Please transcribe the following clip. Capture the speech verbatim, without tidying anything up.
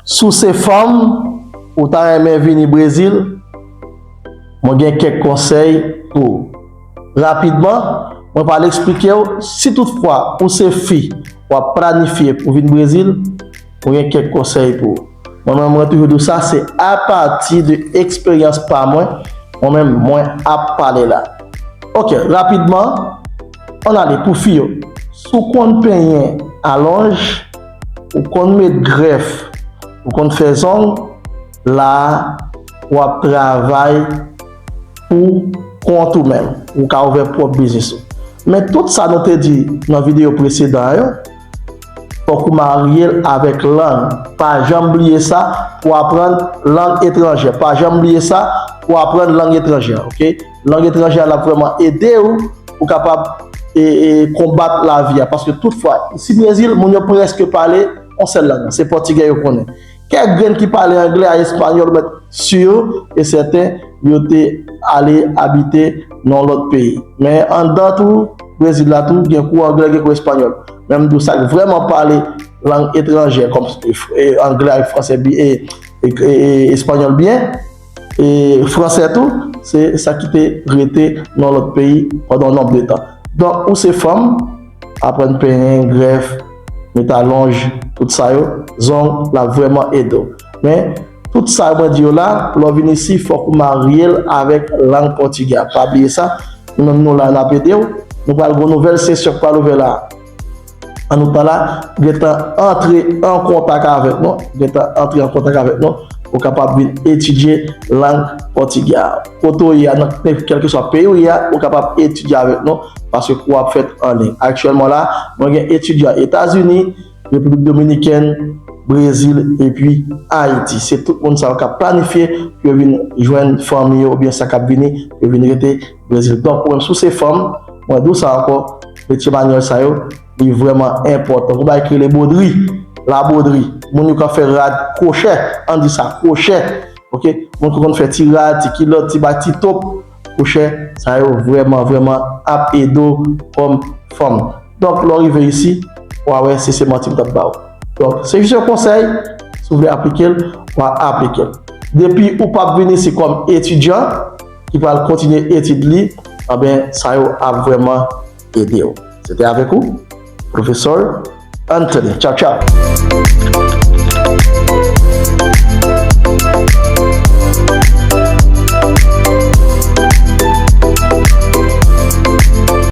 Si w se fanm, ou ta renmen vini Brezil, mwen gen kèk konsèy pou ou. Rapidman, mwen pral eksplike w, si toutfwa ou se fi, w ap planifye pou vin Brezil, mwen gen kèk konsèy pou ou. Mwen menm, mwen toujou di w sa, se apati de eksperyans pa mwen, mwen menm, mwen ap pale la. Ok, rapidman, ann ale pou fi yo. Si w konn penyen alonj, ou konn met grèf, ou konn fè zong, la a, w ap travay pou kont ou menm. Ou ka ouvè pwòp biznis ou. Men tout sa nou te di nan videyo presedan yo, fòk ou marye l avèk lang. Pa janm bliye sa pou aprann lang etranjè. Pa janm bliye sa pou aprann lang etranjè, ok? Lang etranjè a l ap vrèman ede w pou kapab e, e, konbat lavi a. Paske toutfwa, isi Brezil, moun yo prèske pale yon sèl lang. Se pòtigè yo konnen. Kèk grenn ki pale anglè a espanyòl, mèt si e sèten yo te ale abite nan lòt peyi. Men anndan tou, Brezil la tou, gen kou anglè, gen kou espanyòl. Men m di w sa k vrèman pale lang etranjè, kòm e, anglè ak fransè, bi- e, e, e, e, espanyòl byen, e fransè tou, se sa ki te rete nan lòt peyi pandan yon nonb de tan. Donk, ou se fanm, aprann penyen, grèf, met alonj, tout sa yo, zong, l ap vrèman ede w. Men, tout sa mwen di yo la, lè w vin isi, fòk ou marye l avèk lang pòtigè a. Pa bliye sa, nou menm nou la, n ap ede w. Nou pral gen yon nouvèl sesyon k pral ouvè la. An nou tan la, gentan antre an kontak avèk nou, gentan antre an kontak avèk nou, ou kapab vin etidye lang pòtigè a. Kote w ye a, nan kèlkeswa peyi w ye a, ou kapab etidye avèk nou, paske kou w ap fèt an liy. Aktyèlman la, mwen gen etidyan Etazini, Repiblik Dominikèn, Brezil, epi Ayiti. Se tout moun sa yo k ap planifye pou yo vin jwenn fanmi yo oubyen sa k ap vini, pou yo vin rete Brezil. Donk, ou menm, si w se fanm, mwen di w sa ankò, metye manyèl sa yo, li vrèman enpòtan. Gon bagay ki rele bwodri, labwodri. Moun yo k ap fè rad kwochè, ann di sa, kwochè. Ok? Moun ki konn fè ti rad, ti kilòt, ti bay, ti top, kwochè, sa yo vrèman, vrèman ap ede w kòm fanm. Donk, lè w rive isi, w a wè si se manti m t ap ba w. Donk, se jis yon konsèy, si w vle aplike l, w a aplike l. Depi ou p ap vin isi kòm etidyan ki pral kontinye etid li, anben, sa yo ap vrèman ede w. Se te avèk ou, Pwofesè Anthony. Tchaw, tchaw.